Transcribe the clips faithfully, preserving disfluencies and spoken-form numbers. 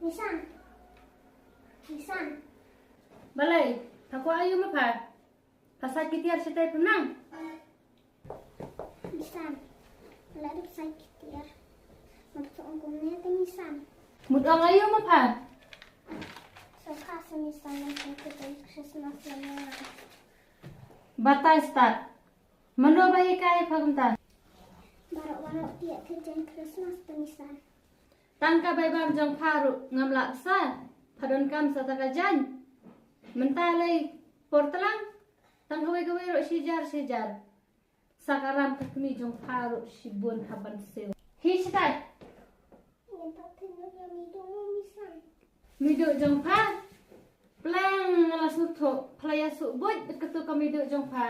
Misan. Misan. Balei? Pha kwah aiu ma pha? Pha sait ki tiar shatai pynang. Misan. La dep sait ki tiar. Mut ong kumne te misan. Mut ong aiu ma pha? Sa pha sa misan, ngan pynkhih Christmas lem nga. Batai start. Mano ba hikai pha kumta? Baroh baroh tiar ka jaiñ Christmas te misan. Tang ka bai bam jong pha ruh ngam lah sa. Pha donkam sa ta ka jaiñ. Mynta lei por tlang. Tang kawei kawei ruh shi jar shi jar. Sa ka ram ka kmie jong pha ruh shibun ha ban siew. Hi shatai. Ngan pat thin ïa miduh misan. Miduh jong pha. Pleng nga la sngewthuh pha la ïa suh buit bad katu ka miduh jong pha.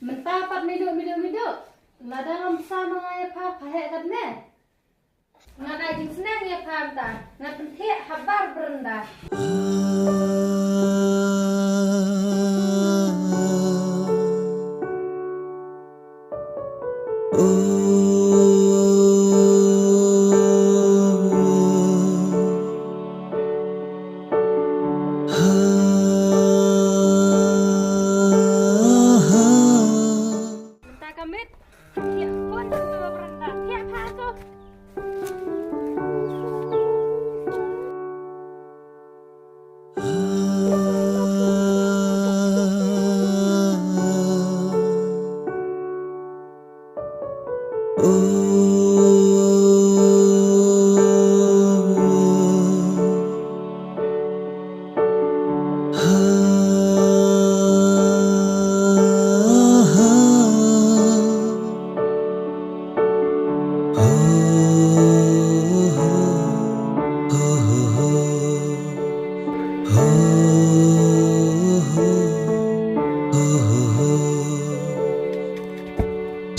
Mynta pat miduh miduh miduh. Lada ngam sa ma nga ïa pha, pha heh katne. Nga dei jingsneng ïa pha mynta. Nga pynthiah habar brenda. Mynta ka miet. Thiah pun tu berenda. Thiah pha tu.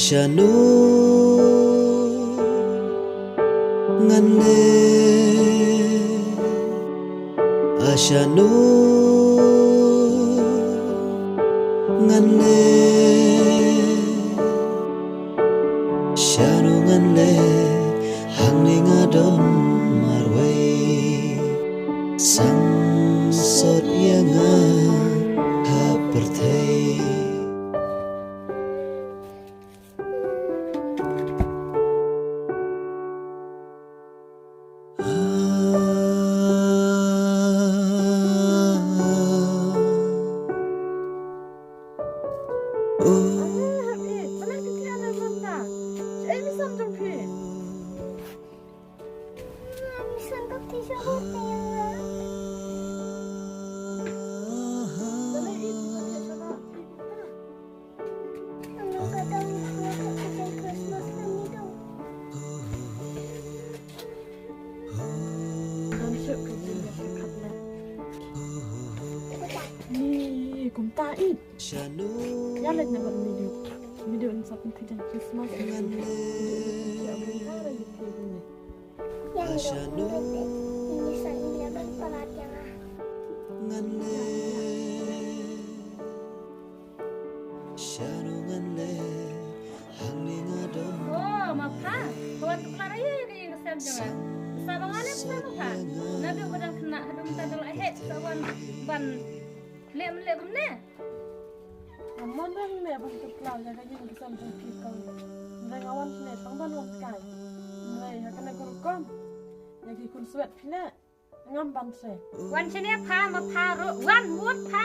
Shano ngan leh, a shano ngan leh, shano ngan leh, hangne nga don marwei, sang sot ïa nga ha pyrthei. Ni kumta it. Ïa leit na bad midu. Midu yn sa pynthikna Christmas. Ïa midu. Ngan leh. Shano ngan leh, hangne nga don. Oh, ma pha. Ka wan tuklar ïa ka ïing ka sem jong nga. Sa ba nga leh pha ma pha. Naduh ba dang khynnah haduh mynta da la heh sa wan ban leh mynleh kumne. Amon dang leh ban tuklar ïa ka ïing ka sem jong phi ka. Nga wan shane tang ban wan kai. Nga ha kane ka rukom. Ïa ki khun swet phi leh. Ngam ban se. Wan shane pha ma pha ruh. Wan mut pha.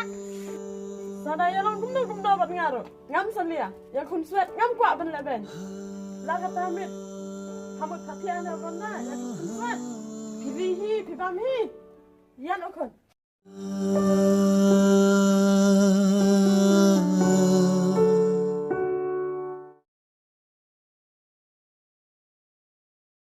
Sa da ïa long kumno kumno bad nga ruh. Ngam salia. Ïa khun swet ngam kwah ban leh beiñ. La kata miet. Ha mut pha thiah na ban na ïa khun swet. Phi ri hi, phi bam hi. Ïa no khun.